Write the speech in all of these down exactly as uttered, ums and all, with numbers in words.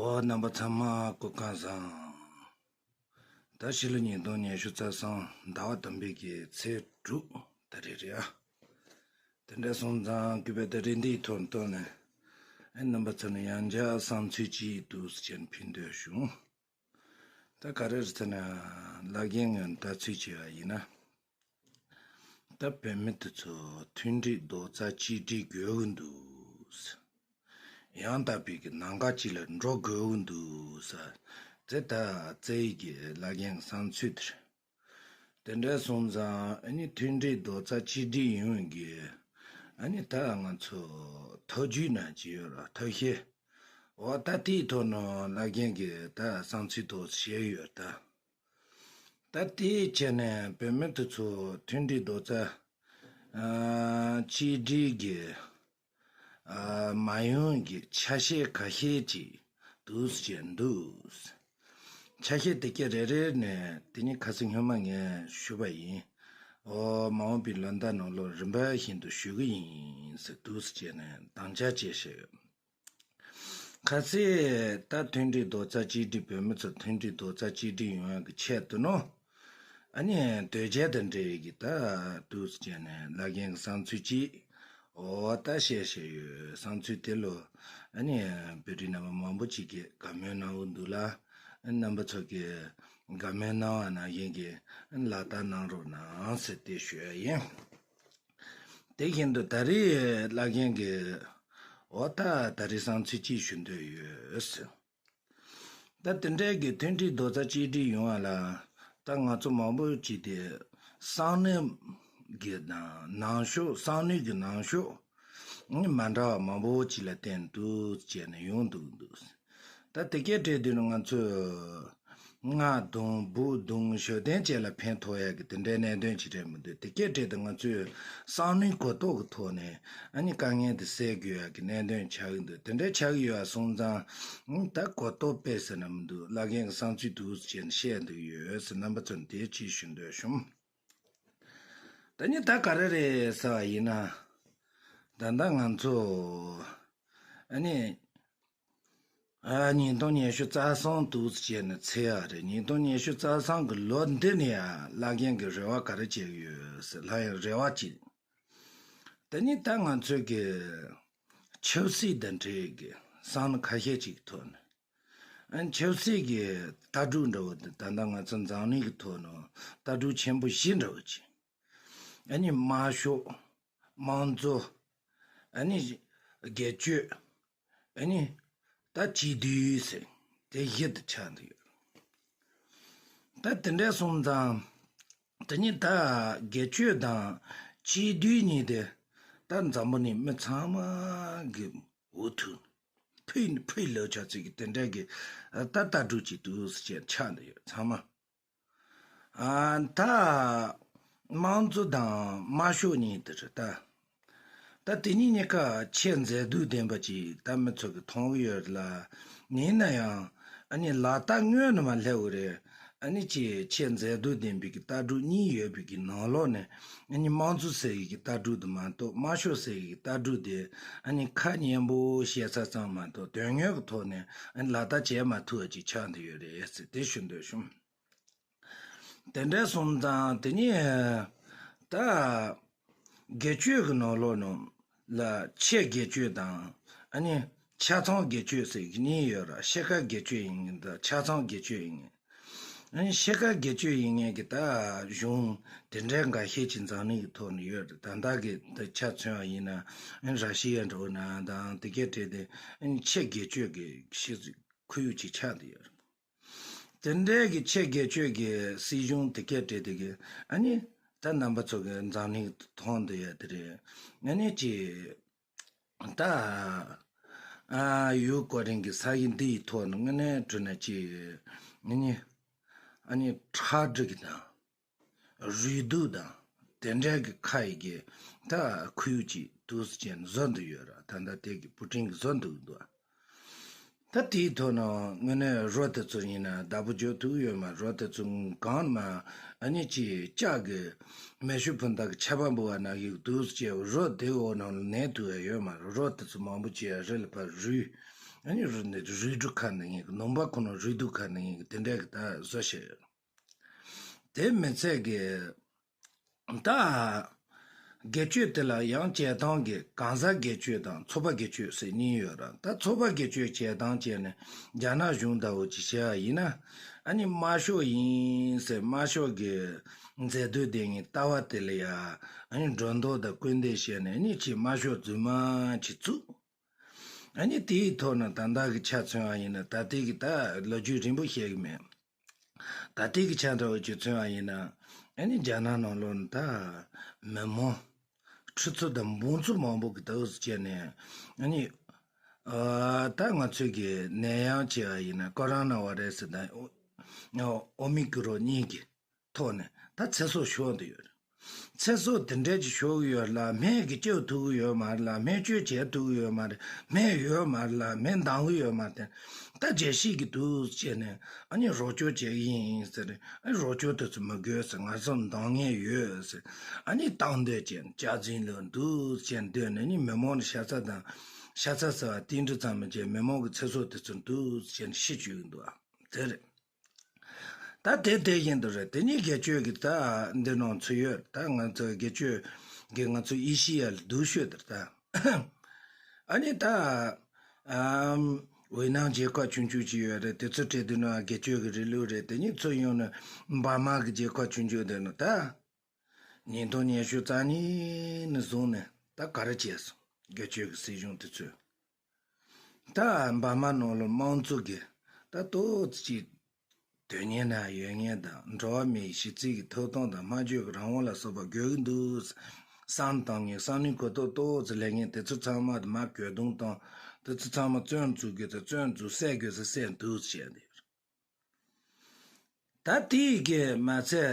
ཨོ། རྣམ་པ་ཚང་མ་སྐུ་ཁམས་བཟང་། ད་ཕྱི་ལོ་ཉིས་སྟོང་ཉི་ཤུ་རྩ་གསུམ་ཟླ་བ་དང་པོའི་གི་ཚེས་དྲུག་ད་རེད་རེད་ཨ། དེ་འདྲ་སོང་ཙང་གུས་པས་ད་རེས་འདིའི་ཐོག་ཐོག་ནས་ཨེ་རྣམ་པ་ཚོ་ནས་ཡང་བསྐྱར་བསམ་ཚུལ་ཅིག་འདུག་སེ་བྱས་ནས་ཕུལ་འདོད་བྱུང་། ད་ག་རེ་རེད་ཟེར་ན། བླ་རྒན་ངས་ལྟ་ཚུལ་བྱས་པ་ཡིན་ན། ད་བོད་མི་དེ་ཚོ་མཐུན་སྒྲིལ་རྡོག་རྩ་གཅིག་སྒྲིལ་དགོས་ཀྱི་འདུག་ཡང་དག་པའི་གི་ལམ་ཁ་གཅིག་ལ་འགྲོ་དགོས་ཀྱི་འདུག་ཟེར། དེ་ད་རྩ་བའི་གི་བླ་རྒན་གྱི་བསམ་ཚུལ་དེ་རེད། དེ་འདྲ་སོང་ཙང་ཨ་ནི་མཐུན་སྒྲིལ་རྡོག་རྩ་གཅིག་སྒྲིལ་ཡོང་གི། ཨ་ནི་ད་ང་ཚོ་ཐབས་ཇུས་ནང་ཅི་ཡོད་ར་ཐབས་ཤེས། འོ་ད་དེའི་ཐོག་ནས་བླ་རྒན་གྱིས་ད་བསམ་ཚུལ་ཏོག་ཙམ་བཤད་ཡོད་ད། ད་དེའི་ཆ་ནས་བོད་མི་དེ་ཚོ་མཐུན་སྒྲིལ་རྡོག་རྩ་ཨ་གཅིག་སྒྲིལ་གྱི་ཨ་མ་ཡོང་གི་ཆ་ཤས་ཁ་ཤས་ཅིག་འདུག་སེ་བྱས་འདུག་ཆ་ཤས་དེ་ག་རེ་རེ་ནས་དེ་ཉིད་ཁ་སང་སྔོན་མ་ངས་ཞུས་པ་ཡིན། འོ་མ་འོངས་པའི་ལོ་ཟླ་ནང་ལོགས་རིམ་པ་བཞིན་དུ་ཞུ་གི་ཡིན་ཟེར་འདུག་སེ་བྱས་ནས་དམ་བཅའ་བྱས་བཞག་ཡོད། ཁ་སང་ད་མཐུན་སྒྲིལ་རྡོག་རྩ་གཅིག་སྒྲིལ། བོད་མི་ཚོ་མཐུན་སྒྲིལ་རྡོག་རྩ་གཅིག་སྒྲིལ་ཡོང་ཡག་གི་ཆེད་དུ་ནོ། ཨ་ནི་དོལ་རྒྱལ་དང་འབྲེལ་གྱི་ད་འདུག་སེ་བྱས་ནས་བླ་རྒན་གྱི་བསམ་ཚུལ་གཅིག་འོ་ད་བཤད་བཤད་ཡོད། བསམ་ཚུལ་དེ་ལོ་ཨ་ནི་བོད་རིགས་རྣམ་པ་མང་པོ་ཅིག་གིས་དགའ་མོས་གནང་གི་འདུག་ལ། རྣམ་པ་ཚོ་གིས་དགའ་མོས་གནང་བ་ནང་བཞིན་གྱི་ལག་བསྟར་གནང་རོགས་གནང་ཟེར་ཏེ་ཞུ་ཡ་ཡིན། དེ་བཞིན་དུ་ད་རེས་བླ་རྒན་གྱིས་འོ་ད་ད་རེས་བསམ་ཚུལ་གཅིག་ཞུ་འདོད་ཡོད་ཟེར། ད་དེ་འདྲའི་གི་མཐུན་སྒྲིལ་རྡོག་རྩ་གཅིག་སྒྲིལ་ཡོང་བ་ལ་ད་ང་ཚོ་མང་པོ་ཅིག་དེ་བསམ་ནུས་ཀྱི་ནང་ནང་ཤོག་བསམ་ནུས་ཀྱི་ནང་ཤོག་ནི་མ་འདྲ་བ་མང་པོ་ཅིག་ལ་བརྟེན་འདུག་བྱས་ནས་ཡོང་འདུག་འདུག་ད་དེ་གའི་གྲས་དེ་ནི་ང་ཚོས་རྔ་བརྡུང་འབུ་བརྡུང་ཞོ་སྟོན་བཅས་ལ་ཕན་ཐོགས་ཡག་གི་དེ་འདྲའི་གནད་དོན་ཅིག་རེད་མི་འདུག་དེ་གའི་གྲས་དེ་ང་ཚོས་བསམ་བློའི་གོ་རྟོགས་ཀྱི་ཐོག་ནས་ཨ་ནི་དཀའ་ངལ་དེ་སེལ་དགོས་ཡག་གི་གནད་དོན་ཆགས་ཀྱི་འདུག་དེ་འདྲའི་ཆགས་ཀྱི་ཡོད་པ་སོང་ཙང་ཨ་ནི་ད་གོ་རྟོགས་སྤེལ་ཟེར་ན་མི་འདུག་བླ་རྒན་གྱི་བསམ་ཚུལ་འདུག་ཟེར་བཤད་འདུག་ཡོད་ཟེར་རྣམ་པ་ཚོར་དེ་ཅིག་ཞུ་འདོད་བྱུང་། ད་ནི་ད་ག་རེ་རེད་ཟེར་བ་ཡིན་ན། ད་ལྟ་ང་ཚོ་ཨ་ནི། ཨ་ཉིས་སྟོང་ཉི་ཤུ་རྩ་གསུམ་འདུག་སེ་བྱས་ནས་ཚེས་ཡག་རེད། ཉིས་སྟོང་ཉི་ཤུ་རྩ་གསུམ་གི་ལོ་འདི་ནས་ཡང་བླ་རྒན་གྱིས་རེ་བ་ག་རེ་བྱེད་ཀྱི་ཡོད་ཟེར་ལ་ཡང་རེ་བ་གཅིག་དེ་ནི་ད་ང་ཚོའི་གི་ཆབ་སྲིད་དང་འབྲེལ་གྱི་བསམ་བློ་ཁ་ཤས་ཅིག་ཐོག་ནས་ཨ་ཆབ་སྲིད་ཀྱི་ལྟ་གྲུབ་འདྲ་བོ་འདི་ད་ལྟ་ང་ཚོ་འཛམ་གླིང་གི་ཐོག་ནས་ལྟ་གྲུབ་ཆེན་པོ་བཞི་འདྲ་བོ་ཅིག་ཨ་ནི་དམར་ཤོག་དམངས་གཙོ། ཨ་ནི་སྒེར་གཅོད། ཨ་ནི་ད་གཅིག་སྡུད་ཟེར་དེ་བཞི་དུ་ཆགས་འདུག་ཡོད། ད་དེ་འདྲ་སོང་ཙང་དེ་ནི་ད་སྒེར་གཅོད་དང་གཅིག་སྡུད་གཉིས་དེ་ད་འཛམ་བུ་གླིང་མི་ཚང་མ་གི་འུ་ཐུག་ཕུད་ཕུད་ལོ་ཆ་ཚིག་གི་དེ་འདྲ་གི་ད་ལྟ་གྲུབ་ཅིག་འདུག་ཟེར་ཆགས་འདུག་ཡོད་ཚང་མ། ཨ་ད་དམངས་གཙོ་དང་དམར་ཤོག་གཉིས་དེ་རེད་ད། ད་དེ་གཉིས་གཉིས་ཀ་ཆེས་མཛེས་སྡུག་ལྡན་པ་ཅིག་ད་མི་ཚོ་གི་མཐོང་གི་ཡོད་ལ། ཡིན་ན་ཡང་ཨ་ནི་ལག་བསྟར་དངོས་ནས་མ་སླེབས་པ་རེད། ཨ་ནི་ཅིག་ཆེས་མཛེས་སྡུག་ལྡན་པའི་གི་ལྟ་གྲུབ་གཉིས་ཡོད་པའི་གི་ནང་ལོགས་ནས་ཨ་ནི་དམངས་གཙོ་ཟེར་ཡི་གི་ལྟ་གྲུབ་དེ་མ་གཏོགས་དམར་ཤོག་ཟེར་ཡི་གི་ལྟ་གྲུབ་དེ་ཨ་ནི་ཁ་སྙན་པོ་བཤད་ས་ཙམ་མ་གཏོགས་དོན་དངོས་ཀྱི་ཐོག་ནས་ཨ་ནི་ལག་བསྟར་བྱེད་མ་ཐུབ་པ་ཅིག་ཆགས་འདུག་ཡོད་རེད་ཟེར་དེ་ཞུ་འདོད་བྱུང་། དེ་འདྲ་སོང་ཙང་དེ་ནི་ད་སྒེར་གཅོད་ཀྱི་ནང་ལོགས་ནང་ལ་ཆེས་སྒེར་གཅོད་དང་ཨ་ནི་ཆ་ཚང་སྒེར་གཅོད་ཟེར་གྱི་གཉིས་ཡོད་ར། ཤེལ་དཀར་སྒེར་གཅོད་ཡིན་མཁན་དང་ཆ་ཚང་སྒེར་གཅོད་ཡིན་མཁན། ཨ་ནི་ཤེལ་དཀར་སྒེར་གཅོད་ཡིན་མཁན་གྱི་ད་གཞུང་དེ་འདྲའི་འགའ་ཤས་ཅིག་འཛམ་གླིང་གི་ཐོག་ནས་ཡོད་རེད། ད་ལྟ་གི་ད་ཆ་མཚོན་པ་ཡིན་ན་ཨ་ནི་ར་ཤི་ཡ་འདྲ་བོ་ན་དང་དེ་གའི་གྲས་དེ་ཨ་ནི་ཆེས་སྒེར་གཅོད་ཀྱི་ཤེས་ཁོར་ཡུག་ཅིག་ཆགས་བསྡད་ཡོད་རེད། དེ་འདྲའི་གི་ཆེས་སྒེར་གཅོད་ཀྱི་སྲིད་གཞུང་དེ་གའི་གྲས་དེ་གི་ཨ་ནི་ད་རྣམ་པ་ཚོ་གི་འཛམ་གླིང་མཐོང་བསྡད་ཡ་དེ་རེད། ཨ་ནི་ཅི་ད་ཨ་ཡུལ་ཀོ་རིན་གྱི་ས་ཡི་འདི་ཡི་ཐོག་ནས་དངོས་གནས་དྲིས་ན་ཅི་ཨ་ནི་ཨ་ནི་ཁྲག་དྲི་གི་དང་། རུས་སྡུག་དང་དེ་འདྲའི་གི་ཁ་ཡི་གི་ད་ཁོར་ཡུག་ཅིག་འདུག་སེ་བྱས་ནས་བཟོ་འདུག་ཡོད་ར། ད་ལྟ་དེ་གི་པུ་ཏིན་གི་བཟོ་འདུག་འདུག་ད་དེའི་ཐོག་ནས་དངོས་གནས་རོ་དེ་ཚོ་ཡིན་ན་བདག་པོ་རྒྱག་ཐུབ་ཡོད་མ་རོ་དེ་ཚོ་གང་མ་ཨ་ནི་ཅི་ལྕགས་གི་མེ་ཤུགས་འཕུར་མདའ་གི་ཆར་པ་འབུ་བ་ནང་བཞིན་འདུག་སེ་བྱས་རོ་དེ་འོག་ནང་ལ་གནས་ཐུབ་ཡ་ཡོད་མ་རོ་དེ་ཚོ་མང་པོ་ཅིག་རི་ལ་ཕར་རུལ། ཨ་ནི་རུ་འདི་རུས་སྒྲུག་ཁ་འདི་ངེད་ཀྱི་ནོམ་པ་ཁོ་ན་རུས་སྒྲུག་ཁ་འདི་ངེད་ཀྱི་དེ་འདྲ་གི་ད་བཟོ་བྱས་ཡོད། དེ་མི་ཚད་གི་ད་དགེ་ཆོས་དེ་ལ་ཡང་བྱེད་སྟངས་ཀྱི་གང་ཟག་དགེ་ཆོས་དང་ཚོགས་པ་དགེ་ཆོས་ཟེར་གཉིས་ཡོད་ར། ད་ཚོགས་པ་དགེ་ཆོས་བྱེད་སྟངས་བྱས་ནས་རྒྱ་ནག་གཞུང་ལྟ་བུ་ཅིག་བྱས་པ་ཡིན་ན། ཨ་ནི་དམར་ཤོག་ཡིན་ཟེར་དམར་ཤོག་གི་མཛད་དོན་དེ་ངེད་ལྟ་བ་དེ་ལ་ཡ་ཨ་ནི་སྒྲོ་འདོགས་དང་སྐུལ་འདེད་བྱས་ནས་ཨ་ནི་ཅིག་དམར་ཤོག་རྫུན་མ་ཅིག་བཙུགས། ཨ་ནི་དེའི་ཐོག་ན་ད་ལྟ་གི་ཆ་མཚོན་པ་ཡིན་ན། ད་ལྟའི་གི་ད་ལོ་རྒྱུས་རིང་པོ་བཤད་གི་མེད། ད་ལྟའི་གི་ཆ་འདྲ་བོ་ཅིག་མཚོན་པ་ཡིན་ན། ཨ་ནི་རྒྱ་ནག་ནང་ལོགས་ན་ད་མི་མང་ཁྲི་ཚོ་དང་འབུམ་ཚོ་མང་པོ་གི་ཏོག་ཙམ་བྱས་ནས། ཨ་ནི་ཨ་ད་ང་ཚོའི་གི་ནད་ཡམས་བྱས་པ་ཡིན་ན་ཀོ་རོ་ན་བྷ་རེ་སི་དང་ཨོ་མི་ཀི་རོན་གཉིས་ཀྱི་ཐོག་ནས་ད་ཚེ་སྲོག་ཤོར་འདི་ཡོད་རེད། ཚེ་སྲོག་དེ་འདྲ་ཅིག་ཤོར་གི་ཡོད་ལ། སྨན་གྱི་སྐྱོབ་ཐུབ་གི་ཡོད་མ་རེད་ལ། སྨན་བཅོས་བྱེད་ཐུབ་གི་ཡོད་མ་རེད། སྨན་ཡོད་མ་རེད་ལ། སྨན་འདང་གི་ཡོད་མ་རེད། ད་རྒྱལ་སྤྱི་གི་འདུག་བྱས་ནས་ཨ་ནི་རོགས་སྐྱོར་བྱེད་གི་ཡིན་ཟེར། ཨ་ནི་རོགས་སྐྱོར་དེ་ཚོ་མི་དགོས་ཟེར། ང་ཚོ་འདང་ངེས་ཡོད་ཟེར། ཨ་ནི་བཏང་འདོད་བྱས་ནས་སྐྱག་རྫུན་ལོ་འདུག་བྱས་འདོད་ནས་ནི་མི་མང་ལ་ཤ་ཚ་དང་ཤ་ཚ་ཟེར་བ་དེ་འདྲ་ཙམ་མི་བྱེད། མི་མང་གི་ཚེ་སྲོག་དེ་ཚོ་འདུག་བྱས་ནས་ཤི་བཅུག་གི་འདུག་ཨ། དེ་རེད། ད་དེ་དེ་བཞིན་དུ་རེད། དེ་ནི་དགེ་ཆོས་ཀྱི་ད་འདི་ནང་ཚུད་ཡོད། ད་ང་ཚོ་དགེ་ཆོས་ཀྱི་ང་ཚོ་ཨེ་ཤི་ཡ་ལ་སྡུག་ཤོས་དེར་ད། ཨ་ནི་ད་ཨམ་ཝེ་ནམ་རྒྱལ་ཁབ་ཆུང་ཆུང་ཅིག་ཡོད་རེད། དེ་ཚོ་གྲས་དེ་ནང་དགེ་ཆོས་ཀྱི་རིང་ལུགས་རེད། དེ་ནི་ཚུར་ཡོང་ནས་འབར་མ་གི་རྒྱལ་ཁབ་ཆུང་ཆུང་དེ་ནང་ད་ཉིས་སྟོང་ཉི་ཤུ་རྩ་གཉིས་ནས་བཟུང་ནས་ད་ག་རེ་བྱས་སོང་། དགེ་ཆོས་ཀྱི་སྲིད་གཞུང་དེ་ཚོས། ད་འབར་མ་ནང་ལ་དམངས་གཙོ་གི་ད་ཏོག་ཙམ་ཅིག་དོན་གཉེར་ན་ཡོད་མཁན་དང་། འགྲོ་བ་མིའི་གཞི་རྩའི་གི་ཐོབ་ཐང་དང་སྨྲ་བརྗོད་ཀྱི་རང་དབང་ལ་སོགས་པ་དགོས་ཀྱི་འདུག་བསམ་བཏང་མཁན། བསམ་བློའི་གོ་རྟོགས་ཏོག་ཙམ་སླེབས་མཁན་དེ་ཚོ་ཚང་མ་དེ་མར་གྱོད་གདུང་བཏང་། དེ་ཚོ་ཚང་མ་བཙོན་འཛུལ་དགོས་ཚེ་བཙོན་འཛུལ། བསད་དགོས་ཚེ་བསད་འདུག་བྱས་ཏེ། ད་དེ་གི་མ་ཚད་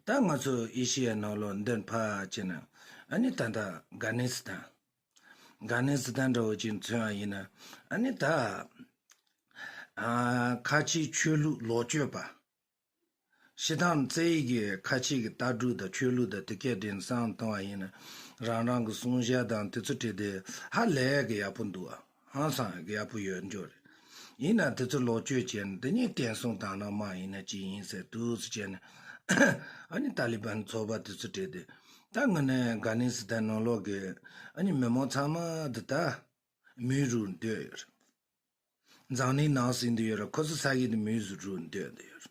ད་ང་ཚོ་ཨེ་ཤི་ཡའི་ནང་ལོགས་འདིར་ཕར་ཕྱིན་ན། ཨ་ནི་ད་ལྟ་ཨབ་གྷ་ནི་སི་ཐན། ཨབ་གྷ་ནི་སི་ཐན་འདྲ་བོ་ཅིག་མཚོན་པ་ཡིན་ན། ཨ་ནི་ད་ཨ་ཁ་ཆེའི་ཆོས་ལུགས་ལོག་སྤྱོད་པ། སྤྱིར་བཏང་བཙན་བྱོལ་གྱི་ཁ་ཆེ་གི་ལྟ་གྲུབ་དང་ཆོས་ལུགས་དང་དེ་སྐད་དྲན་བསམ་བཏང་བ་ཡིན་ན། རང་རང་གི་བསྲུང་བྱ་དང་དེ་ཚོ་བྲིས་ཏེ་ཧ་ལས་གི་ཡག་པོ་འདུག་ཧང་སང་གི་ཡག་པོ་ཡོད་འགྱོ་རེད། ཡིན་ན་དེ་ཚོ་ལོག་སྤྱོད་བྱས་ནས་དེ་ཉིད་བསྟན་སྲུང་དང་ལ་མ་ཡིན་ན་ཅི་ཡིན་ཟེར་འདུག་སེ་བྱས་ནས། ཨ་ནི་ཏཱ་ལི་བན་ཚོགས་པ་དེ་ཚོ་བྲིས་ཏེ། ད་ངས་ནས་ཨབ་གྷ་ནི་སི་ཐན་ནང་ལོགས་ཀྱི་ཨ་ནི་མི་མང་ཚང་མ་དེ་ད་མུས་རུ་སྡོད་ཡོད་རེད། འཛམ་གླིང་ནང་ཟིན་དུ་ཡོད་ར། ཁོ་ཚོ་ས་ཡི་དུ་མུས་སུ་རུ་འདོད་དུ་ཡོད།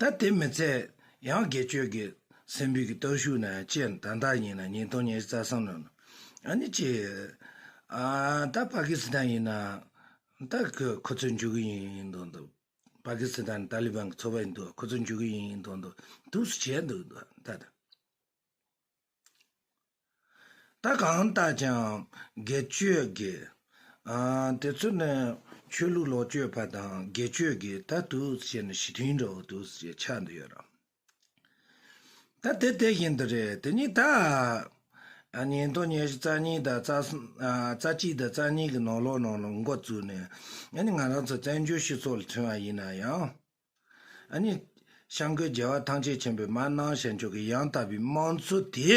ད་དེ་མི་ཚད་ཡང་དགེ་ཆོས་ཀྱི་སེམས་པའི་གི་སྟོབས་ཤུགས་ན་ཅེན་ད་ལྟ་ཡིན་ན་ཉིས་སྟོང་ཉི་ཤུ་རྩ་གསུམ་ལོ་ན། ཨ་ནི་ཅི། ཨ་ད་པ་ཀི་སི་ཐན་ཡིན་ན་ད་ཁོ་ཁོ་ཚོ་འཇུག་གི་ཡིན་འདུག་འདུག་པ་ཀི་སི་ཐན་ཏཱ་ལི་བན་གི་ཚོགས་པ་ཡིན་འདུག་ཁོ་ཚོ་འཇུག་གི་ཡིན་འདུག་འདུག་འདུག་སུ་བྱས་འདུག་འདུག་ད་ད། ད་གང་ལྟར་ཀྱང་དགེ་ཆོས་ཀྱི། ཨ་དེ་ཚོ་ནི་ཆོས་ལུགས་ལོག་སྤྱོད་པ་དང་དགེ་ཆོས་ཀྱི་ད་དུ་ཟེར་ནས་ཞི་མཐུན་འདྲ་བོ་འདུག་ཟེར་ཆགས་འདུག་ཡོད་ར། ད་དེ་དེ་བཞིན་དུ་རེད། དེ་ནི་ད་ཨ་ཉིས་སྟོང་ཉི་ཤུ་རྩ་གཉིས་དང་རྩ་གསུམ། ཨ་རྩ་གཅིག་དང་རྩ་གཉིས་ཀྱི་ནང་ལོགས་ནང་ལ་འགོ་བཙུགས་ནས། ཨ་ནི་ང་རང་ཚོ་བཙན་བྱོལ་སྤྱི་ཚོགས་ལ་མཚོན་པ་ཡིན་ན་ཡང་། ཨ་ནི་སྐྱབས་མགོན་རྒྱལ་བ་ཐམས་ཅད་མཁྱེན་པའི་མ་གནང་བྱང་ཆུབ་ཀྱི་ཡང་དག་པའི་དམངས་གཙོ་དེ་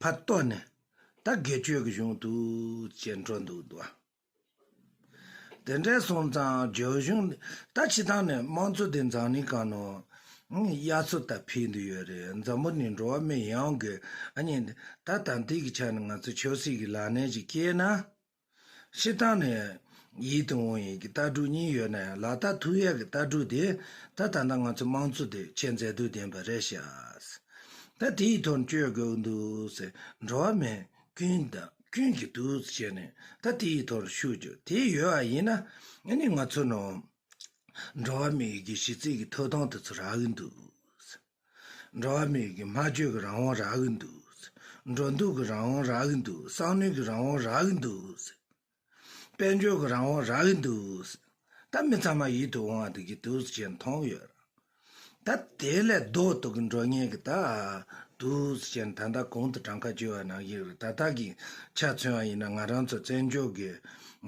ཕར་གཏོར་ནས་ད་དགེ་ཆོས་ཀྱི་གཞུང་དུ་ཅེན་འགྲོ་འདུག་འདུག་དེ་འདྲ་སོང་ཙང་རྒྱ་གཞུང་ད་སྤྱི་བཏང་ནས་དམངས་གཙོ་དེ་འཛམ་གླིང་སྒང་ནང་དབྱར་མཚོ་ལྟར་འཕེལ་འདུག་ཡོད་རེད། འཛམ་བུ་གླིང་འགྲོ་བ་མི་ཡོངས་ཀྱི་ཨ་ནི་ད་ད་ལྟའི་གི་ཆ་ནས་ང་ཚོ་ཆབ་སྲིད་ཀྱི་ལག་ལེན་ཞིག་སྐྱེལ་ན། སྤྱིར་བཏང་ནས་ཡིད་དུ་འོང་ཡས་ཀྱི་ལྟ་གྲུབ་གཉིས་ཡོད་ན་ཡང་། ལག་བསྟར་ཐུབ་ཡས་ཀྱི་ལྟ་གྲུབ་དེ་ད་ད་ལྟ་ང་ཚོ་དམངས་གཙོ་དེ་ཆེས་མཛེས་སྡུག་ལྡན་པ་རེད་ཤག་ད་དེའི་ཐོག་བསྐྱོད་དགོས་འདུག་ཟེར། འགྲོ་བ་མི་ཀུན་དང་ཀུན་གྱི་འདུག་ཟེར་ནས་ད་དེའི་ཐོག་ཤུགས་རྒྱབ། དེ་ཡོད་པ་ཡིན་ན་ཨ་ནི་ང་ཚོ་ནང་འགྲོ་བ་མིའི་གི་གཞི་རྩའི་གི་ཐོབ་ཐང་དེ་ཚོ་རག་གི་འདུག་འགྲོ་བ་མིའི་གི་སྨྲ་བརྗོད་ཀྱི་རང་དབང་རག་གི་འདུག་འགྲོ་འདུག་གི་རང་དབང་རག་གི་འདུག་བསམ་བློའི་གི་རང་དབང་རག་གི་འདུག་དཔལ་འབྱོར་གི་རང་དབང་རག་གི་འདུག་ད་མི་ཚང་མ་ཡིད་དུ་འོང་བ་དེ་གི་འདུག་ཅེས་མཐོང་ཡོད། ད་དེ་ལས་ལྡོག་ཏུ་གི་འགྲོ་ངེས་གི་ད་འདུག་ཅེས་ད་ལྟ་གོང་དུ་གྲངས་ཀ་བཅོལ་བ་ནང་བཞིན་རེད། ད་ལྟ་གི་ཆ་མཚོན་པ་ཡིན་ན་ང་རང་ཚོ་བཙན་བྱོལ་གི་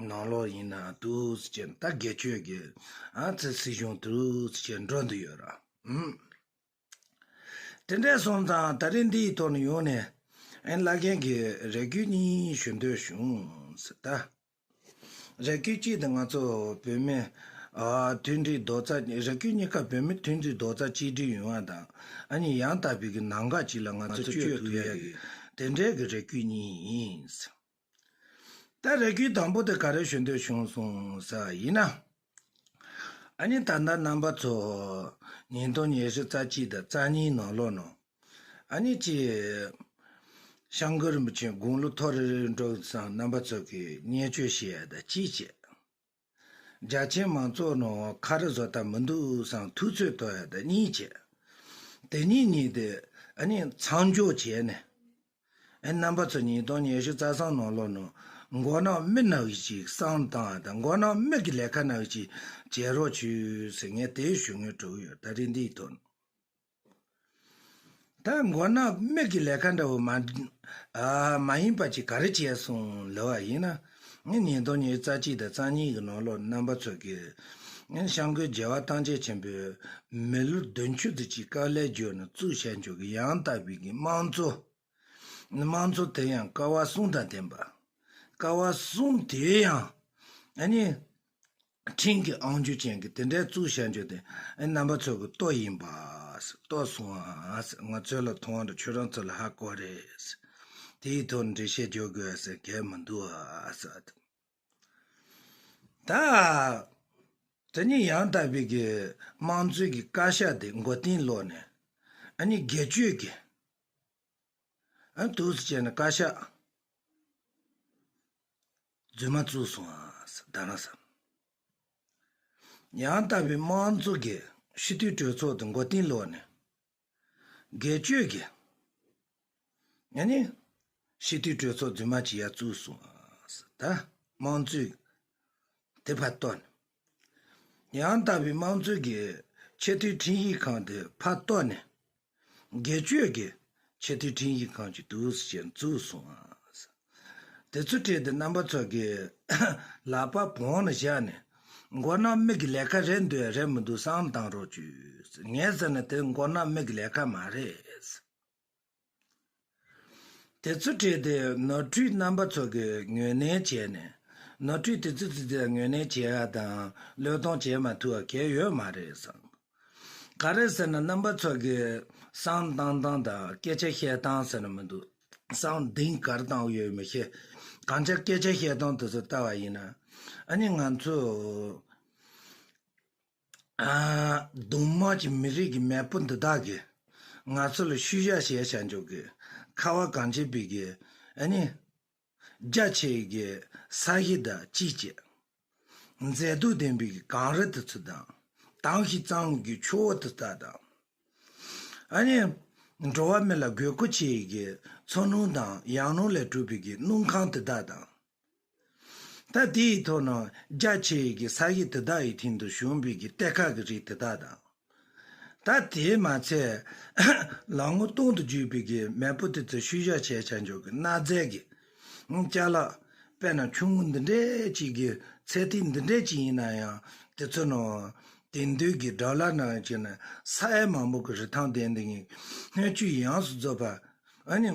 ནང་ལོགས་ཡིན་ན་འདུག་ཅེས་ད་དགེ་ཆོས་གི་ཨ་ཙི་སྲིད་གཞུང་འདུག་ཅེས་འགྲོ་འདུག་ཡོད་ར། ཨུམ། དེ་འདྲ་སོང་ཙང་ད་རིང་འདིའི་ཐོག་ནས་ཡོང་ནས་ཨན་བླ་རྒན་གྱི་རེ་སྐུལ་གཉིས་ཞུ་འདོད་བྱུང་ཟེར་ད། རེ་སྐུལ་གཅིག་དེ་ང་ཚོ་བོད་མི་ཨ་མཐུན་སྒྲིལ་རྡོག་རྩ། རེ་སྐུལ་གཉིས་ཀ་བོད་མི་མཐུན་སྒྲིལ་རྡོག་རྩ་གཅིག་སྒྲིལ་ཡོང་བ་དང་། ཨ་ནི་ཡང་དག་པའི་གི་ལམ་ཁ་གཅིག་ལ་ང་ཚོ་བསྐྱོད་ཐུབ་ཡ་གི་དེ་འདྲའི་གི་རེ་སྐུལ་གཉིས་ཡིན། ད་རེ་སྐུལ་དང་པོ་དེ་ག་རེ་ཞུ་འདོད་བྱུང་སོང་ཟེར་བ་ཡིན་ན། ཨ་ནི་ད་ལྟ་རྣམ་པ་ཚོ་ཉིས་སྟོང་ཉི་ཤུ་རྩ་གཅིག་དང་རྩ་གཉིས་ནང་ལོགས་ནང་། ཨ་ནི་ཅི། སྐྱབས་མགོན་རིན་པོ་ཆེ་དགུང་ལོ་མཐོ་རིས་འགྲོ་ཙང་རྣམ་པ་ཚོ་གིས་བརྙས་བཅོས་བྱེད་ཡ་ད་གཅིག་བྱས། རྒྱ་ཆེའི་མང་ཚོགས་ནང་ཁ་རི་བཟོ་ལྟ་མི་འདུག་བསམ་ཐུབ་ཚོད་གཏོང་ཡ་ད་གཉིས་བྱས། དེ་གཉིས་གཉིས་དེ་ཨ་ནི་མཚམས་འཇོག་བྱས་ནས། ཨེ་རྣམ་པ་ཚོ་ཉིས་སྟོང་ཉི་ཤུ་རྩ་གསུམ་ནང་ལོགས་ནང་མགོ་ནག་མི་ནག་ཅིག་བསམ་བཏང་ཡ་ད་མགོ་ནག་མི་གི་ལས་ཀ་ནག་ཅིག་བྱེད་རོགས་བྱོས་ཟེར་ངས་དེ་ཞུ་སྙིང་བྲོ་གི་ཡོད། ད་རེས་འདིའི་ཐོག་ནས། ད་མགོ་ནག་མི་གི་ལས་ཀ་འདྲ་བོ་མ་ཨ་མ་ཡིན་པ་ཅིག་ག་རེ་བྱས་སོང་ལབ་པ་ཡིན་ན། ངས་ཉིས་སྟོང་ཉི་ཤུ་རྩ་གཅིག་དང་རྩ་གཉིས་ཀྱི་ནང་ལོགས་རྣམ་པ་ཚོ་གིས་ངས་སྐྱབས་མགོན་རྒྱལ་བ་ཐམས་ཅད་མཁྱེན་པའི་མི་ལོ་བདུན་ཅུ་དེ་ཅིག་དཀའ་ལས་བརྒྱབ་ནས་བཙུགས་བྱས་འཇོག་གི་ཡང་དག་པའི་གི་དམངས་གཙོ། དམངས་གཙོ་དེ་ཡང་ཀ་བ་གསུམ་དང་ལྡན་པ། ཀ་བ་གསུམ་དེ་ཡང་ཨ་ནི། ཁྲིམས་ཀྱི་དབང་སྒྱུར་ཅན་གྱི་དེ་འདྲའི་བཙུགས་བྱ་རྒྱུ་དེ་ཨེ་རྣམ་པ་ཚོ་གི་ལྟོ་ཡིན་པ། ལྟོ་སོང་ཨ། ང་ཚོ་ལ་མཐོང་བ་ཁྱོད་རང་ཚོ་ལ་ཧ་གོ་རེད། དེའི་ཐོག་འགྲེལ་བཤད་རྒྱག་དགོས་ཟེར་གལ་མི་འདུག་ཨ། ད། དེ་ནས་ཡང་དག་པའི་གི་དམངས་གཙོའི་གི་བཀའ་ཤག་དེ་མགོ་རྟིང་སློག་ནས་ཨ་ནི་སྒེར་གཅོད་ཀྱི། ཨ་འདུག་སེ་བྱས་ནས་བཀའ་ཤག་རྫུན་མ་བཙུགས་སོང་ཨ་ཟེར་ད་ར་ཟེར། ཡང་དག་པའི་དམངས་གཙོ་གི་སྤྱི་འཐུས་གྲོས་ཚོགས་དེ་མགོ་རྟིང་སློག་ནས། སྒེར་གཅོད་ཀྱི་ཨ་ནི་སྤྱི་འཐུས་གྲོས་ཚོགས་རྫུན་མ་ཅིག་ཡར་བཙུགས་སོང་ཨ་ཟེར། ད་དམངས་གཙོའི་དེ་ཕར་གཏོར་ནས། ཡང་དག་པའི་དམངས་གཙོའི་གི་ཆེས་མཐོའི་ཁྲིམས་ཞིབ་ཁང་དེ་ཕར་གཏོར་ནས། སྒེར་གཅོད་ཀྱི་ཆེས་མཐོའི་ཁྲིམས་ཞིབ་ཁང་ཅིག་འདུག་སེ་བྱས་བཙུགས་སོང་ཨ། དེ་ཚོ་བྲིས་ཏེ་རྣམ་པ་ཚོ་གིས་ལག་པ་བོང་ནས་བཞག་ནས་མགོ་ནག་མི་གི་ལས་ཀ་རེད་འདུག་རེད་མི་འདུག་བསམ་བཏང་རོགས་བྱོས། ངས་ཟེར་ན་དེ་མགོ་ནག་མི་གི་ལས་ཀ་མ་རེད། དེ་ཚོ་བྲིས་ཏེ་ནོར་འཁྲུལ་རྣམ་པ་ཚོ་གིས་ངོས་ལེན་བྱས་ནས་ནོར་འཁྲུལ་དེ་ཚོ་ཙི་ཙི་ངོས་ལེན་བྱེད་ཡ་དང་བློས་གཏོང་བྱེད་མ་ཐུབ་པ་གལ་ཡོད་མ་རེད་བསམ། ག་རེ་ཟེར་ན་རྣམ་པ་ཚོ་གི་བསམ་བཏང་སྟངས་དང་སྐད་ཆ་བཤད་སྟངས་ཟེར་ན་མི་འདུག་བསམ་གཏན་ག་རེ་བཏང་ཡོད་མི་ཤེས། གང་ཅག་སྐད་ཆ་བཤད་སྟངས་དེ་ཚོ་ལྟ་བ་ཡིན་ན། ཨ་ནི་ང་ཚོ་ཨ་གདོང་དམར་གྱི་མི་རིགས་ཀྱི་མེས་པོ་འདི་དག་གིས་ང་ཚོ་ལ་ཤུལ་བཞག་བྱས་བྱ་འཇོག་གི་ཁ་བ་གངས་ཅན་པའི་གི་ཨ་ནི། རྒྱ་ཆེ་གི་ས་གཞི་དང་གཅིག་བྱས། མཛེས་སྡུག་ལྡན་པའི་གངས་རི་དེ་ཚོ་དང་། དྭངས་ཤིང་གཙང་གི་ཆུ་བོ་དེ་དག་དང་། ཨ་ནི། འགྲོ་བ་མི་ལ་དགོས་མཁོ་ཆེ་གི་མཚོ་སྣུམ་དང་ཡང་སྣུམ་ལས་གྲུབ་པའི་གི་སྣུམ་ཁང་དེ་དག་དང་། ད་དེའི་ཐོག་ན་རྒྱ་ཆེ་གི་ས་གཞི་དེ་དག་གི་སྟེང་དུ་བྱུང་བའི་གི་གཏེར་ཁ་གི་རིགས་དེ་དག་དང་། ད་དེས་མ་ཚད་ལག་ངོ་སྟོང་དུ་བརྒྱུས་པའི་གི་མེས་པོ་དེ་ཚོས་ཤུལ་བཞག་བྱས་བྱ་འཇོག་གི་གནའ་རྫས་ཀྱི་ཅ་ལག་དཔེར་ན་ཆུང་ངུ་འདི་འདྲའི་ཅིག་གི་ཚད་ཐིག་འདི་འདྲའི་ཅིག་ཡིན་ན་ཡང་དེ་ཚོ་ནང་དེང་དུས་ཀྱི་ཌོ་ལར་ནང་བྱས་ན་ས་ཡ་མང་པོ་གི་རིན་ཐང་ལྡན་འདི་ངས་སྣོད་བཅུད་ཡོངས་སུ་རྫོགས་པ་ཨ་ནི།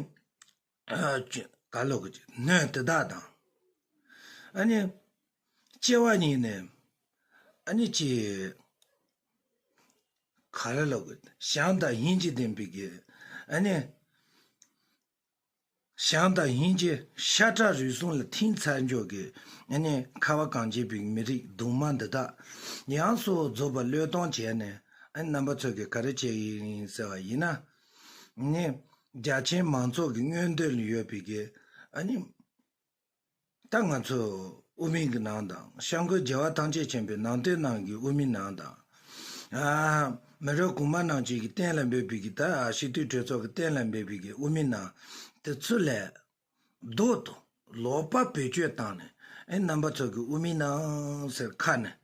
ཨ་ཅི་ག་ལོག་གི་སྣོད་དེ་དག་དང་། ཨ་ནི། ལྕེ་བ་གཉིས་ནས། ཨ་ནི་ཅི། ག་རེ་ལོག་གི་བྱམས་དང་སྙིང་རྗེ་ལྡན་པའི་གི་ཨ་ནི། བྱམས་དང་སྙིང་རྗེ་ཤ་ཁྲག་རུས་གསུམ་ལ་ཐིམ་ཚར་འཇོག་གི་ཨ་ནི་ཁ་བ་གངས་ཅན་པའི་མི་རིགས་གདོང་དམར་འདི་དག་ཡོངས་སུ་རྫོགས་པ་བློས་གཏོང་བྱས་ནས་ཨ་ནི་རྣམ་པ་ཚོ་གིས་ག་རེ་བྱས་ཡིན་ཟེར་བ་ཡིན་ན། ནི། རྒྱ་ཆེའི་མང་ཚོགས་ཀྱི་མངོན་འདོད་ལ་ཡོད་པའི་གི་ཨ་ནི། ད་ང་ཚོ་དབུ་མའི་གི་ནང་དང་སྐྱབས་མགོན་རྒྱལ་བ་ཐམས་ཅད་མཁྱེན་པའི་ནང་བསྟན་ནང་གི་དབུ་མའི་ནང་དང་། ཨ། མི་རབས་གོང་མ་རྣམས་ཀྱིས་གི་གཏན་ལ་འབེབས་པའི་གི་ད་སྤྱི་འཐུས་གྲོས་ཚོགས་ཀྱི་གཏན་ལ་འབེབས་པའི་གི་དབུ་མའི་ནང་དེ་ཚོ་ལས། རྡོག་ཏུ་ལོག་པ་བེད་སྤྱོད་བཏང་ནས་ཨེ་རྣམ་པ་ཚོ་གི་དབུ་མའི་ནང་ཟེར་ཁ་ནས་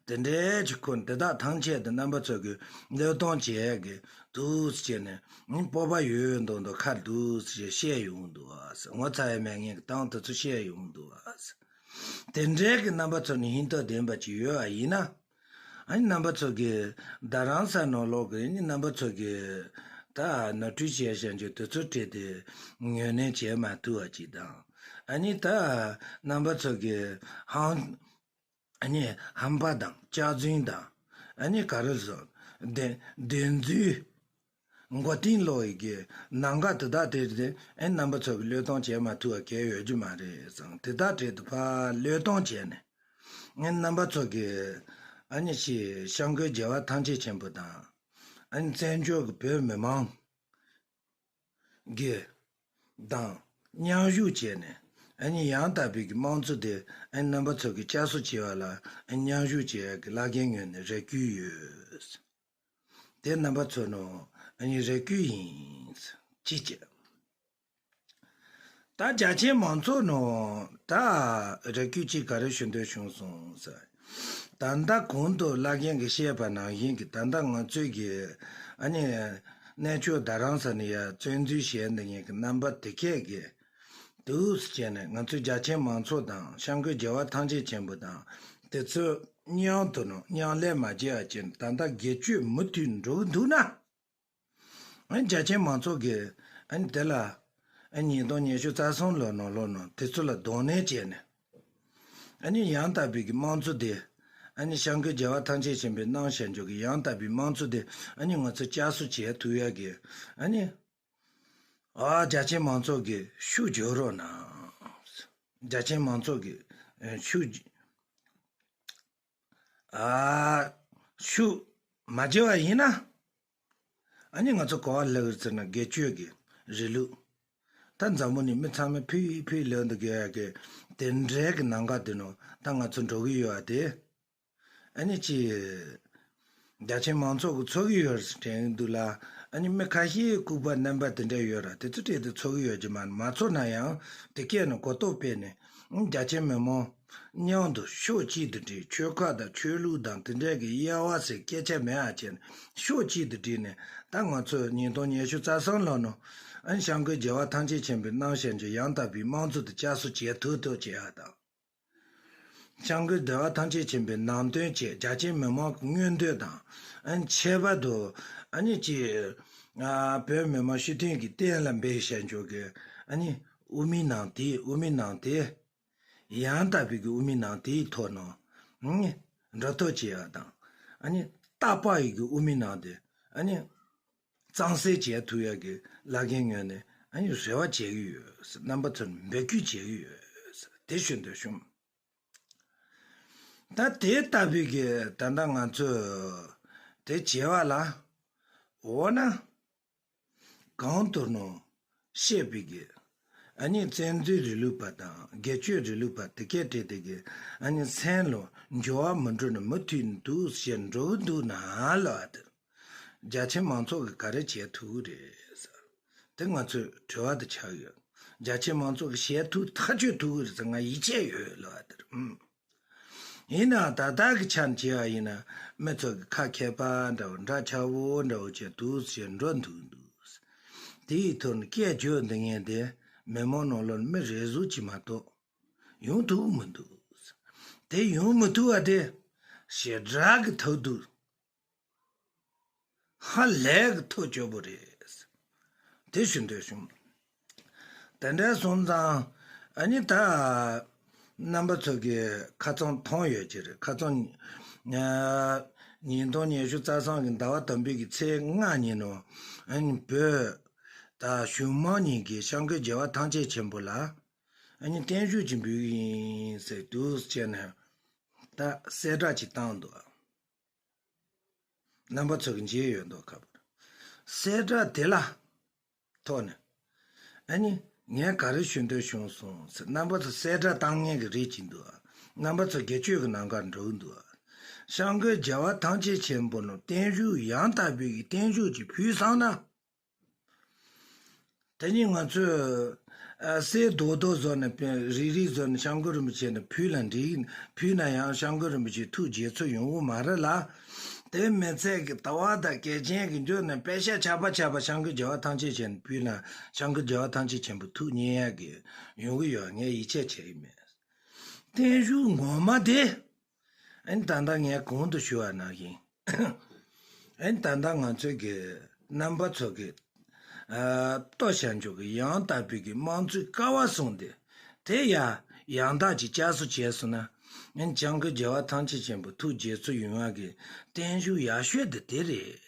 དེ་འདྲའི་ཅིག་ཁོ་དེ་དག་ཐམས་ཅད་དུ་རྣམ་པ་ཚོ་གི་བློས་གཏོང་བྱས་གི་འདུག་ཟེར་ནས་ཨེ་སྤོབས་པ་ཡོད་མདོག་མདོག་ཁ་འདུག་ཟེར་བཤད་ཡོང་འདུག་ཟེར། ངོ་ཚ་ཡ་མེད་མཁན་གི་སྟངས་དེ་ཚོ་བཤད་ཡོང་འདུག་ཟེར། དེ་འདྲའི་གི་རྣམ་པ་ཚོ་ནི་ཧིན་ཐོ་ལྡན་པ་ཅིག་ཡོད་པ་ཡིན་ན། ཨ་ནི་རྣམ་པ་ཚོ་གིས་རྡ་རམ་ས་ནང་ལོག་གི་ཨ་ནི་རྣམ་པ་ཚོ་གིས་ད་ནོར་འཁྲུལ་བྱས་བཞག་རྒྱུ་དེ་ཚོ་བྲིས་ཏེ་ངོས་ལེན་བྱེད་མ་ཐུབ་པ་ཅིག་དང་། ཨ་ནི་ད་རྣམ་པ་ཚོ་གིས་ཧང་ ཨ་ནི་ཧམ་པ་དང་སྐྱག་རྫུན་དང་། ཨ་ནི་ག་རེ་ཟེར། བདེན་བདེན་རྫུན། མགོ་རྟིང་སློག་ཡི་གི་ནང་འགལ་དེ་དག་དེ་རེད། ཨ་ནི་རྣམ་པ་ཚོ་གི་བློས་གཏོང་བྱེད་མ་ཐུབ་པ་གལ་ཡོད་རྒྱུ་མ་རེད་བསམ། དེ་དག་དེ་དག་ཕར་བློས་གཏོང་བྱས་ནས། ཨ་ནི་རྣམ་པ་ཚོ་གི་ཨ་ནི་ཅིག་སྐྱབས་མགོན་རྒྱལ་བ་ཐམས་ཅད་མཁྱེན་པ་དང་། ཨ་ནི་བཙན་བྱོལ་གི་བོད་མི་མང་གི་དང་མཉམ་ཞུགས་བྱས་ནས། ཨ་ནི་ཡང་དག་པའི་གི་དམངས་གཙོ་དེ་ཨ་ནི་རྣམ་པ་ཚོ་གི་བསྐྱར་གསོ་བྱེད་པ་ལ་ཨ་ནི་མཉམ་ཞུགས་བྱེད་ཡག་གི་བླ་རྒན་ངོས་ནས་རེ་སྐུལ་ཡོད། དེ་རྣམ་པ་ཚོ་ནོ་ཨ་ནི་རེ་སྐུལ་ཡིན། ཅི་བྱེད། ད་རྒྱ་ཆེའི་མང་ཚོགས་ནོ་ད་རེ་སྐུལ་ཅིག་ག་རེ་ཞུ་འདོད་བྱུང་སོང་ཟེར། ད་ལྟ་གོང་དུ་བླ་རྒན་གྱིས་བཤད་པ་ནང་བཞིན་གྱི་ད་ལྟ་ང་ཚོའི་གི་ཨ་ནི་གནས་མཆོག་རྡ་རམ་ས་ནས་ཡར་བཙན་འཛུལ་བྱས་འདི་ངེད་ཀྱི་རྣམ་པ་དེ་གས་ཀྱི་འདུག་ཟེར་བྱས་ནས། ང་ཚོའི་རྒྱ་ཆེའི་མང་ཚོགས་དང་སྐྱབས་མགོན་རྒྱལ་བ་ཐམས་ཅད་མཁྱེན་པ་དང་དེ་ཚོ་མཉམ་དུ་ནོ་མཉམ་ལས་མ་བྱས་པ་ཅན་ད་ལྟ་སྒེར་གཅོད་མུ་མཐུད་འགྲོ་གི་འདུག་ན། ཨ་ནི་རྒྱ་ཆེའི་མང་ཚོགས་ཀྱིས་ཨ་ནི་དེ་ལ་ཨ་ནི་ཉིས་སྟོང་ཉི་ཤུ་རྩ་གསུམ་ལོ་ནང་ལོགས་ནང་དེ་ཚོ་ལ་གདོང་ལེན་བྱས་ནས། ཨ་ནི་ཡང་དག་པའི་གི་དམངས་གཙོ་དེ། ཨ་ནི་སྐྱབས་མགོན་རྒྱལ་བ་ཐམས་ཅད་མཁྱེན་པའི་གནང་བཞག་འཇོག་གི་ཡང་དག་པའི་དམངས་གཙོ་དེ་ཨ་ནི་ང་ཚོ་བསྐྱར་གསོ་བྱེད་ཐུབ་ཡག་གི་ཨ་ནི། ཨ་རྒྱ་ཆེའི་མང་ཚོགས་ཀྱི་ཤུགས་རྒྱག་རོགས་གནང་། རྒྱ་ཆེའི་མང་ཚོགས་ཀྱི་ཨ་ཤུགས་ཨ་ཤུགས་མ་བརྗེ་བ་ཡིན་ན། ཨ་ནི་ང་ཚོ་ག་པར་སླེབས་ཟེར་ན་སྒེར་གཅོད་ཀྱི་རིང་ལུགས། ད་འཛམ་བུ་གླིང་མི་ཚང་མས་ཕུལ་ཕུལ་ལེན་དུ་དགོས་ཡག་གི་དེ་འདྲའི་གི་ནང་འགལ་དེ་ནང་ད་ང་ཚོ་འགྲོ་གི་ཡོད་པ་དེ། ཨ་ནི་ཅི། རྒྱ་ཆེའི་མང་ཚོགས་ཀྱིས་ཚོར་གི་ཡོད་རེད་དྲན་གི་འདུག་ལ། ཨ་ནི་མི་ཁ་ཤས་ལྐུགས་པ་རྣམ་པ་དེ་འདྲ་ཡོད་ར་དེ་ཚོ་གྲས་དེ་ཚོར་གི་ཡོད་ཀྱི་མ་རེད། མ་ཚོར་ན་ཡང་དེ་སྐད་ནས་གོ་རྟོགས་སྤེལ་ནས་རྒྱ་ཆེའི་མི་མང་མཉམ་དུ་ཕྱོགས་གཅིག་ཏུ་སྒྲིལ། ཆོལ་ཁ་དང་ཆོས་ལུགས་དང་དེ་འདྲ་གི་དབྱེ་བ་ཟེར་སྐད་ཆ་མེད་པ་བྱས་ནས་ཕྱོགས་གཅིག་ཏུ་སྒྲིལ་ནས། ད་ང་ཚོས་ཉིས་སྟོང་ཉི་ཤུ་རྩ་གསུམ་ལོ་ནང་ཨ་ནི་སྐྱབས་མགོན་རྒྱལ་བ་ཐམས་ཅད་མཁྱེན་པའི་གནང་བཞག་འཇོག་ཡང་དག་པའི་དམངས་གཙོ་དེ་བསྐྱར་གསོ་བྱེད་ཐུབ་ཐུབ་བྱེད་ཡག་དང་། སྐྱབས་མགོན་རྒྱལ་བ་ཐམས་ཅད་མཁྱེན་པའི་ནང་དོན་བཅས་རྒྱ་ཆེའི་མི་མང་གི་མངོན་འདོད་དང་། ཨ་ནི་ཁྱད་པར་དུ་ཨ་ནི་ཅི། ཨ་བོད་མི་མང་སྤྱི་མཐུན་གྱི་རྟེན་ལ་འབེབས་བཞག་འཇོག་གི་ཨ་ནི་དབུ་མའི་ལམ་དེ། དབུ་མའི་ལམ་དེ། ཡང་དག་པའི་གི་དབུ་མའི་ལམ་དེའི་ཐོག་ནང་ཨ་ནི་འགྲོ་ཐབས་བྱེད་ཡག་དང་། ཨ་ནི་རྟག་པ་ཡི་གི་དབུ་མའི་ལམ་དེ་ཨ་ནི། གཙང་སེལ་བྱེད་ཐུབ་ཡག་གི་བླ་རྒན་ངོས་ནས་ཨ་ནི་རེ་བ་བྱེད་ཀྱི་ཡོད། རྣམ་པ་ཚོར་འབོད་སྐུལ་བྱེད་ཀྱི་ཡོད། དེ་ཞུ་འདོད་བྱུང་། ད་དེ་ལྟ་བུའི་གི་ད་ལྟ་ང་ཚོས་དེ་བྱེད་པ་ལ་འོ་ན་གང་ལྟར་ནོ་བཤད་པའི་གི་ཨ་ནི་བཙན་འཛུལ་རིང་ལུགས་པ་དང་སྒེར་གཅོད་རིང་ལུགས་པ་དེ་སྐད་བྲིས་དེ་གི་ཨ་ནི་མཚན་ལ་འགྱུར་བ་མི་འགྲོ་ནི་མུ་མཐུད་འདུག་ཟེར་འགྲོ་གི་འདུག་ན་ལབ་པ་དེ། རྒྱ་ཆེ་མང་ཚོགས་ཀྱིས་ག་རེ་བྱེད་ཐུབ་ཀྱི་རེད་ཟེར། དེ་ང་ཚོས་དྲི་བ་དེ་ཆགས་ཡོད། རྒྱ་ཆེ་མང་ཚོགས་ཀྱིས་བྱེད་ཐུབ་ཐག་གཅོད་ཐུབ་ཀྱི་རེད་ཟེར་ང་ཡིད་ཆེས་ཡོད་ལབ་པ་དེ་རེད། ཨུམ། ཡིན་ནའང་ད་ལྟ་གི་ཆ་ནས་བྱས་པ་ཡིན་ན་མི་ཚོ་གི་ཁ་མཁས་པ་འདྲ་བོ་འདྲ་ཆགས་པོ་འདྲ་བོ་བྱས་འདུག་ཟེར་འགྲོ་འདུག་འདུག་དེའི་ཐོག་ནས་སྐད་བརྗོད་འདི་ངན་དེ་མི་མང་ནང་ལོགས་ནས་མི་རེ་ཟུང་གཅིག་མ་གཏོགས་ཡོང་ཐུབ་མི་འདུག་དེ་ཡོང་མི་ཐུབ་པ་དེ་ཞེ་དྲག་གི་ཐབས་སྡུག་ཧ་ལས་གི་ཐག་ཆོད་པོ་རེད། དེ་ཞུ་འདོད་བྱུང་། དེ་འདྲ་སོང་ཙང་ཨ་ནི་ད་རྣམ་པ་ཚོ་གི་ཁ་རྩང་མཐོང་ཡོད་ཀྱི་རེད། ཁ་རྩང་ཉིས་སྟོང་ཉི་ཤུ་རྩ་གསུམ་གི་ཟླ་བ་དང་པོའི་གི་ཚེས་ལྔ་ཉིན་ནོ་ཨ་ནི་བོད་ད་གཞུང་མང་གཉིས་ཀྱིས་སྐྱབས་མགོན་རྒྱལ་བ་ཐམས་ཅད་མཁྱེན་པ་ལ་ཨ་ནི་བརྟན་བཞུགས་ཅིག་འབུལ་གི་ཡིན་ཟེར་འདུག་ཟེར་ནས་ད་གསལ་བསྒྲགས་ཅིག་བཏང་འདུག་རྣམ་པ་ཚོ་གི་མཇལ་ཡོད་མདོག་ཁ་པོ། གསལ་བསྒྲགས་དེ་ལ་ཐོག་ནས་ཨ་ནི་ངས་ག་རེ་ཞུ་འདོད་བྱུང་སོང་ཟེར། རྣམ་པ་ཚོ་གསལ་བསྒྲགས་བཏང་མཁན་གྱི་རིགས་ཅིག་འདུག་རྣམ་པ་ཚོ་སྒེར་གཅོད་ཀྱི་ནང་གར་འགྲོ་གི་འདུག་སྐྱབས་མགོན་རྒྱལ་བ་ཐམས་ཅད་མཁྱེན་པ་ནོ་བརྟན་བཞུགས་ཡང་དག་པའི་གི་བརྟན་བཞུགས་ཀྱི་ཕུལ་སོང་ན། དེ་ནི་ང་ཚོས་ཨ་གསེར་རྡོག་རྡོག་བཟོ་ནས་པེ་རིལ་རིལ་བཟོ་ནས་སྐྱབས་མགོན་རིན་པོ་ཆེ་ནས་ཕུལ་ལ་འགྲིག་ཕུལ་ན་ཡང་སྐྱབས་མགོན་རིན་པོ་ཆེ་ཐུགས་དགྱེས་ཚོར་ཡོང་གི་མ་རེད་ལ། དེ་མི་ཚད་ཀྱི་ལྟ་བ་དང་གལ་ཆེན་གྱི་འཇོག་ནས་པེ་ཤ་ཆག་པ་ཆག་པ་སྐྱབས་མགོན་རྒྱལ་བ་ཐམས་ཅད་མཁྱེན་ནས་ཕུལ་ན་སྐྱབས་མགོན་རྒྱལ་བ་ཐམས་ཅད་མཁྱེན་པ་ཐུགས་མཉེས་ཡག་གི་ཡོང་གི་ཡོད། ངས་ཡིད་ཆེས་བྱེད་ཀྱི་མེད། བརྟན་བཞུགས་ངོ་མ་དེ། ཨ་ནི་ད་ལྟ་ངས་གོང་དུ་ཞུ་བ་ནང་བཞིན། ཨ་ནི་ད་ལྟ་ང་ཚོའི་གི་རྣམ་པ་ཚོ་གི་ཨ་ལྟོ་བྱ་འཇོག་གི་ཡང་དག་པའི་གི་དམངས་གཙོའི་ཀ་བ་བཟུང་སྟེ། དེ་ཡང་ཡང་དག་ཅིག་བསྐྱར་གསོ་བྱས་སོང་ན། ཨ་ནི་སྐྱབས་མགོན་རྒྱལ་བ་ཐམས་ཅད་མཁྱེན་པའི་ཐུགས་དགྱེས་ཚུལ་ཡོང་བ་གི་བརྟན་བཞུགས་ཡག་ཤོས་དེ་དེ་རེད།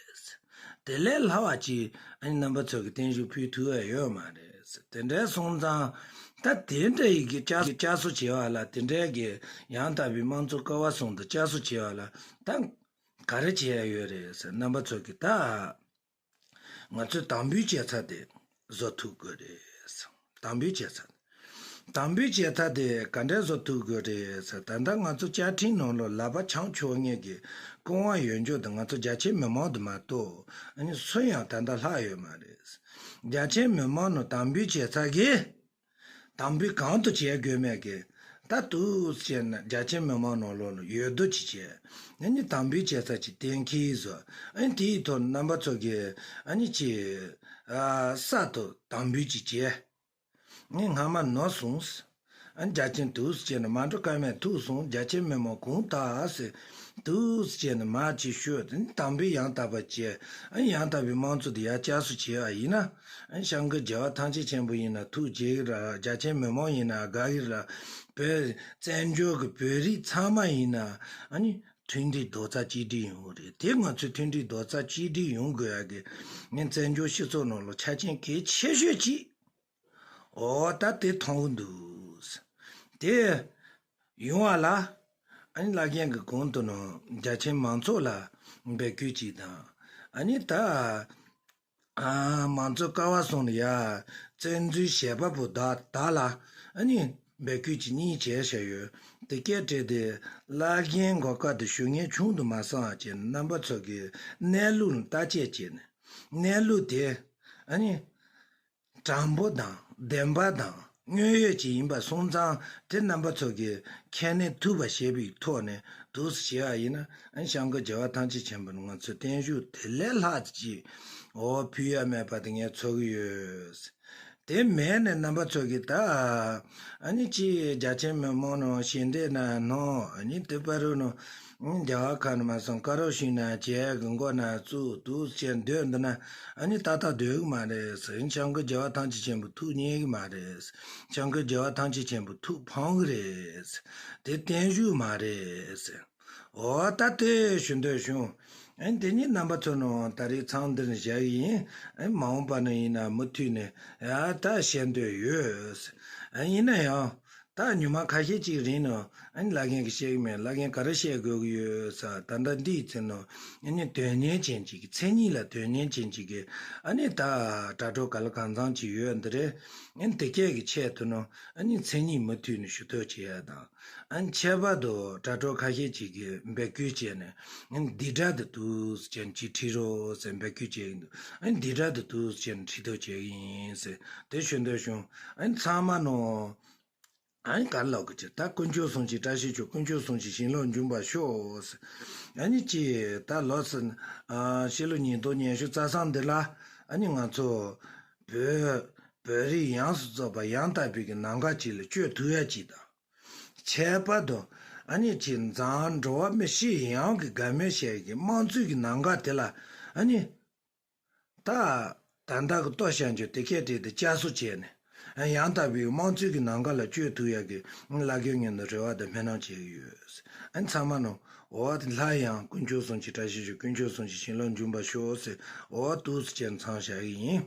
དེ་ལས་ལྷག་པ་ཅིག་ཨ་ནི་རྣམ་པ་ཚོ་གི་བརྟན་བཞུགས་ཕུལ་ཐུབ་ཡ་ཡོད་མ་རེད། དེ་འདྲའི་སོང་ཙང་ད་དེ་འདྲ་ཡི་གི་བསྐྱར་བསྐྱར་གསོ་བྱེད་པ་ལ། དེ་འདྲའི་གི་ཡང་དག་པའི་དམངས་གཙོ་ཀ་བ་གསུམ་དུ་བསྐྱར་གསོ་བྱེད་པ་ལ་ད་ག་རེ་བྱེད་ཡ་ཡོད་རེད་ཟེར། རྣམ་པ་ཚོ་གི་ད། ང་ཚོས་དམ་འབུལ་བྱེད་ས་དེ་བཟོ་ཐུབ་དགོས་རེད། དམ་འབུལ་བྱེད་ས། དམ་འབུལ་བྱེད་ས་དེ་ག་འདྲ་བཟོ་ཐུབ་དགོས་རེད་ཟེར། ད་ལྟ་ང་ཚོ་བཅའ་ཁྲིམས་ནང་ལོགས་ལག་པ་འཆང་ཆོག་མཁན་གྱི་སྐུ་དབང་ཡོད་འཇོག་དེ་ང་ཚོ་རྒྱ་ཆེ་མི་མང་དུ་མ་གཏོགས་ཨ་ནི་སུ་ཡང་ད་ལྟ་ལྷག་ཡོད་མ་རེད། རྒྱ་ཆེ་མི་མང་ནང་དམ་འབུལ་བྱེད་ས་གི། དམ་འབུལ་གང་དུ་བྱེད་དགོས་མེད་ཀྱི། ད་འདུག་སེ་བྱས་ན་རྒྱ་ཆེ་མི་མང་ནང་ལོགས་ལ་ཡོད་དོ་ཅི་བྱས། ཨ་ནི་དམ་འབུལ་བྱེད་ས་ཅིག་གཏན་འཁེལ་བཟོ། ཨ་ནི་དེའི་ཐོག་རྣམ་པ་ཚོ་གིས་ཨ་ནི་ཅི། ཨ་གསར་དུ་དམ་འབུལ་ཅིག་བྱས། ངས་སྔ་མ་ནོར་སོང་། ཨ་ནི་རྒྱ་ཆེན་འདུག་སེ་བྱས་ནས་མ་འགྲོ་ཀ་མེད་ཐུག་སོང་། རྒྱ་ཆེ་མི་མང་གུང་དག་སེ་འདུག་སེ་བྱས་ནས་མར་ཅིག་ཤོད། ཨ་ནི་དམ་འབུལ་ཡང་དག་པ་བྱས། ཨ་ནི་ཡང་དག་པའི་དམངས་གཙོ་དེ་ཡར་བསྐྱར་གསོ་བྱས་པ་ཡིན་ན། ཨ་ནི་སྐྱབས་མགོན་རྒྱལ་བ་ཐམས་ཅད་མཁྱེན་པ་ཡིན་ན་ཐུགས་དགྱེས་ཀྱི་རེད། རྒྱ་ཆེ་མི་མང་ཡིན་ན་དགའ་གི་རེད། བོད་བཙན་བྱོལ་གྱི་བོད་རིགས་ཚང་མ་ཡིན་ན་ཨ་ནི་མཐུན་སྒྲིལ་རྡོག་རྩ་གཅིག་སྒྲིལ་ཡོང་གི་རེད། དེ་ང་ཚོའི་མཐུན་སྒྲིལ་རྡོག་རྩ་གཅིག་སྒྲིལ་ཡོང་དགོས་ཡ་གི་ངས་བཙན་བྱོལ་སྤྱི་ཚོགས་ནང་ལ་ཆ་རྐྱེན་གལ་ཆེ་ཤོས་གཅིག་འོ་ད་དེ་མཐོང་གི་འདུག་དེ་ཡོང་བ་ལ་ཨ་ནི་བླ་རྒན་གྱི་གོང་དུ་ནང་རྒྱ་ཆེན་མང་ཚོགས་ལ་འབོད་སྐུལ་གཅིག་དང་། ཨ་ནི་ད་ཨ་མང་གཙོ་ཀ་བ་གསུམ་ལ་ཡ་བཙན་འཛུལ་བྱས་པ་པོ་དག་དག་ལ་ཨ་ནི་འབོད་སྐུལ་གཅིག་གཉིས་བྱས་བཞག་ཡོད། དེ་སྐད་བྲིས་ཏེ་བླ་རྒན་མགོ་དཀར་དུ་ཞུ་མཁན་ཆུང་དུ་མ་སོང་བ་བྱས། རྣམ་པ་ཚོ་གི་གནས་ལུགས་ལ་བརྟག་དཔྱད་བྱས་ནས་གནས་ལུགས་དེ་ཨ་ནི་དྲང་པོ་དང་བདེན་པ་དང་དངོས་ཡོད་ཅིག་ཡིན་པ་སོང་ཙང་དེ་རྣམ་པ་ཚོ་གིས་ཁས་ལེན་ཐུབ་པ་བྱེད་པའི་ཐོག་ནས་འདུག་སེ་བྱེད་པ་ཡིན་ན། ཨ་ནི་སྐྱབས་མགོན་རྒྱལ་བ་ཐམས་ཅད་མཁྱེན་པ་ནི་ང་ཚོས་བརྟན་བཞུགས་དེ་ལས་ལྷག་ཅིག་འོ་ཕུལ་ཡ་མེད་པ་དེ་ངས་ཚོར་གི་ཡོད། དེ་མེད་ནས་རྣམ་པ་ཚོ་གིས་ད་ཨ་ནི་ཅི་རྒྱ་ཆེ་མི་མང་ནང་ཞལ་འདེབས་ན་གནང་། ཨ་ནི་དེ་བར་དུ་ནང་རྒྱ་གར་ཁ་ནས་མར་སོང་ཀ་རོ་ཤི་ན་བྱས་གི་མགོ་ན་བཙུགས་འདུག་སེ་བྱས་སྡོད་འདི་ན་ཨ་ནི་ཏག་ཏག་སྡོད་གི་མ་རེད་ཟེར། སྐྱབས་མགོན་རྒྱལ་བ་ཐམས་ཅད་མཁྱེན་པའི་ཐུགས་མཉེས་གི་མ་རེད། སྐྱབས་མགོན་རྒྱལ་བ་ཐམས་ཅད་མཁྱེན་པའི་ཐུགས་ཕངས་གི་རེད། དེ་བརྟན་བཞུགས་མ་རེད་ཟེར། འོ་ད་དེ་ཞུ་འདོད་བྱུང་། ཨ་ནི་དེ་ཉིད་རྣམ་པ་ཚོ་ནང་ད་རེས་མཚམས་འདིར་བཞག་གི་ཡིན། ཨ་ནི་མ་འོངས་པ་ན་ཡིན་ན་མུ་མཐུད་ནས་ཡ་ད་བཤད་འདོད་ཡོད། ཨ་ཡིན་ན་ཡང་ད་ཉི་མ་ཁ་ཤས་ཅིག་རིང་ནང་ཨ་ནི་བླ་རྒན་གྱིས་བཤད་གི་མེད། བླ་རྒན་ག་རེ་བཤད་དགོས་ཀྱི་ཡོད་ས། ད་ལྟ་འདིའི་ཚེ་ནང་ཨ་ནི་དོན་སྙིང་ཅན་ཅིག་གི་མཚན་ཉིད་ལ་དོན་སྙིང་ཅན་ཅིག་གི་ཨ་ནི་ད་དྲ་གྲོགས་ག་ལ་གང་འཚམ་ཅིག་ཡོད་འདི་རེད། ཨ་ནི་དེ་སྐད་ཀྱི་ཆེད་དུ་ནང་ཨ་ནི་མཚན་ཉིད་མུ་མཐུད་ནས་ཞུ་གཏུག་བྱེད་ཡ་དང་། ཨ་ནི་ཁྱད་པར་དུ་དྲ་གྲོགས་ཁ་ཤས་ཅིག་གིས་འབོད་སྐུལ་བྱས་ནས་ཨ་ནི་འདི་འདྲ་དུ་འདུག་ཟེར་ཅན་ཅིག་ཁྲིད་རོགས་ཟེར་འབོད་སྐུལ་བྱས་ཀྱི་འདུག་ཨ་ནི་འདི་འདྲ་དུ་འདུག་ཟེར་ཅན་ཁྲིད་གཏུག་བྱས་ཀྱི་ཡིན་ཟེར་དེ་ཞུ་འདོད་བྱུང་། ཨ་ནི་ཚང་མ་ནང་ཨ་ནི་ག་རེ་ལབ་དགོས་ཀྱི། ད་དཀོན་མཆོག་གསུམ་གྱི་བཀྲ་ཤིས་ཤོག་དཀོན་མཆོག་གསུམ་གྱི་བྱིན་རླབས་འབྱུང་བར་ཤོག་ཨ་ནི་ཅི་ད་ལོ་སི་ཨ་ཕྱི་ལོ་ཉིས་སྟོང་ཉི་ཤུ་རྩ་གསུམ་འདི་ལ་ཨ་ནི་ང་ཚོ་བོད་བོད་རིགས་ཡོངས་སུ་རྫོགས་པ་ཡང་དག་པའི་གི་ལམ་ཁ་ཅིག་ལ་བསྐྱོད་ཐུབ་ཡ་ཅིག་དང་། ཁྱད་པར་དུ་ཨ་ནི་ཅི་འཛམ་འགྲོ་བ་མི་སྤྱི་ཡོངས་ཀྱི་དགའ་མོས་བྱེད་ཀྱི་དམངས་གཙོའི་གི་ལམ་ཁ་དེ་ལ་ཨ་ནི། ད་ད་ལྟ་གི་ལྟོ་བཤད་རྒྱུ་དེ་སྐད་བྲིས་ཏེ་བསྐྱར་གསོ་བྱས་ནས་ཡང་དག་པའི་དམངས་གཙོའི་གི་ལམ་ཁ་ལ་བསྐྱོད་ཐུབ་ཡ་གི་བླ་རྒན་ངོས་ནས་རེ་བ་དང་སྨོན་ལམ་བྱེད་ཀྱི་ཡོད། ཨ་ཚང་མ་ནང་འོ་དེ་སླར་ཡང་དཀོན་མཆོག་གསུམ་གྱི་བཀྲ་ཤིས་ཤོག་དཀོན་མཆོག་གསུམ་གྱི་བྱིན་རླབས་འབྱུང་བར་ཤོག་ཟེར་འོ་འདུག་སེ་བྱས་མཚམས་བཞག་གི་ཡིན།